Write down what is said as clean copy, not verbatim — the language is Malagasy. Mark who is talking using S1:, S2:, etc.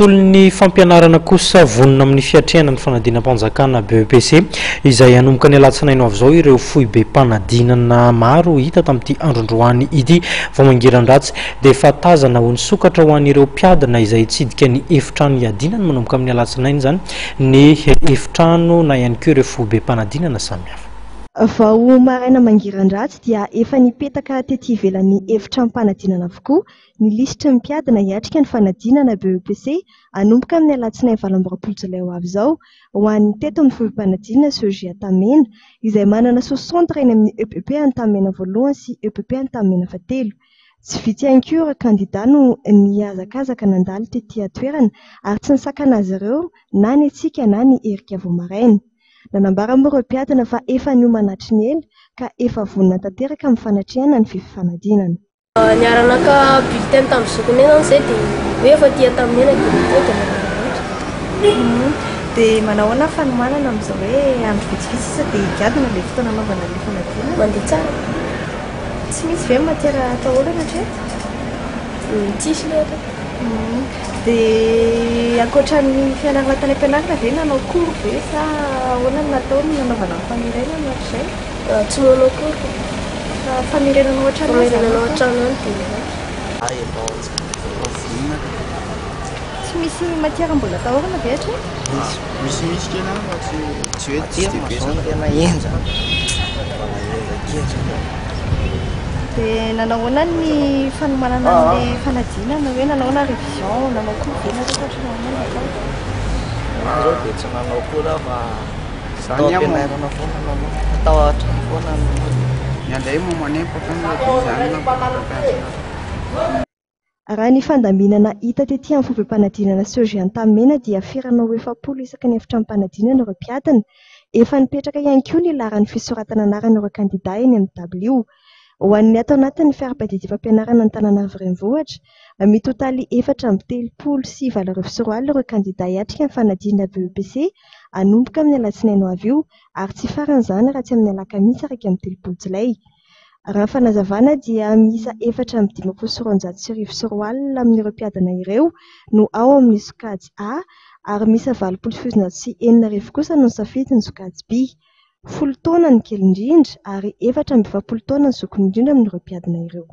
S1: tontolon'ny fampianarana kosa, vonona amin'ny fiatrehana ny fanadinam-panjakana BEPC izay hanomboka ny alatsinainy ho avy izao ireo foibem-panadinana maro hita tamin'ity androndroany ity. Vao mangiran-dratsy dia efa tazana ho nisokatra ho an'ireo mpiadina izay hitsidika ny efitrano hiadinany manomboka amin'ny alatsinainy izany ny efitrano na ihany koa ireo foibem-panadinana samihafa.
S2: Vao maraina mangiran-dratsy dia efa nipetaka tety ivelan'ny efitranom-panadinana avokoa ny lisitry ny mpiadina hiatrika ny fanadinana BEPC hanomboka amin'ny alatsinainy 28 jolay ho avy izao ho an'ny teto amin'ny foibem-panadinana CEG Antanimena izay manana sous-centre eny amin'ny EPP Antanimena voalohany sy EPP Antanimena fahatelo. Tsy vitsy ihany koa ireo kandidà no nihazakazaka nandalo tety an-toerana ary tsy nisakana azy ireo na ny hatsiaka na ny erika vao maraina. Nanambara moa ireo mpiadina fa efa niomana hatry ny ela ka efa vonona tanteraka amin'ny fanatrehana ny fifanadinana.
S3: Niara-naka bulletin tamin'ny zokinay zany zay dia hoe efa aty Antanimena dia tonga dia nanararaotra.
S4: Dia manao ahoana ny fanomanana amin'izao hoe andro vitsivitsy sisa dia higadona ilay fotoana hanaovana ilay fanadinana?
S3: Mandeha tsara.
S4: Tsy misy ve ny matière atahorana hatreto?
S3: Tsisy aloha hatreto.
S4: Dia ankoatra ny fianarana tany am-pianarana ve nanao cours ve sa ahoana no natao no nanaovana ny famerenana hatrizay?
S3: Tsy manao cours.
S4: Fa famerenana ao an-trano ihany
S3: izany? Famerenana ao an-trano ihany dia mamaky.
S5: Efa ao an-tsaina, efa vonona ka.
S4: Tsy misy matière mbola atahorana ve hatreto?
S5: Misy, misimisy kely ihany fa tsy tsy hoe tsy dia betsaka. Tena henjana, mbola henjakenjana.
S4: Dia nanao ahoana ny fanomanana an'ilay fanadinana hoe nanao ahoana révision, nanao cours ve nareo sa ohatran'ny ahoana no natao?
S5: Ny ahy izao dia tsy nanao cours aho fa Tao am-pianarana foana nanao, tao an-trano foana nanao. Ny andraiky moa manempaka ny dia izany no nampianatra.
S2: Raha ny fandaminana hita tety amin'ny foibem-panadinana CEG Antanimena dia ferana ho 40 isaky ny efitranom-panadinana ireo mpiadina. Efa nipetraka ihany koa ny laharan'ny fisoratana anarana ireo kandidà eny amin'ny dabilio. Ho an'ny ato anatin'ny fari-padidiam-pampianarana Antananarivo Renivohitra, mitotaly 2034 ireo kandidà hiatrika ny fanadinana BEPC hanomboka amin'ny alatsinainy ho avy io ary tsy hifarana izany raha tsy amin'ny alakamisy 31 jolay. Raha ny fanazavana dia miisa 2054 amin'ireo mpiadina ireo no ao amin'ny sokajy A ary miisa 6087 kosa no nisafidy ny sokajy B. Folo taona ny kely indrindra ary 44 taona ny zokiny indrindra amin'ireo mpiadina ireo.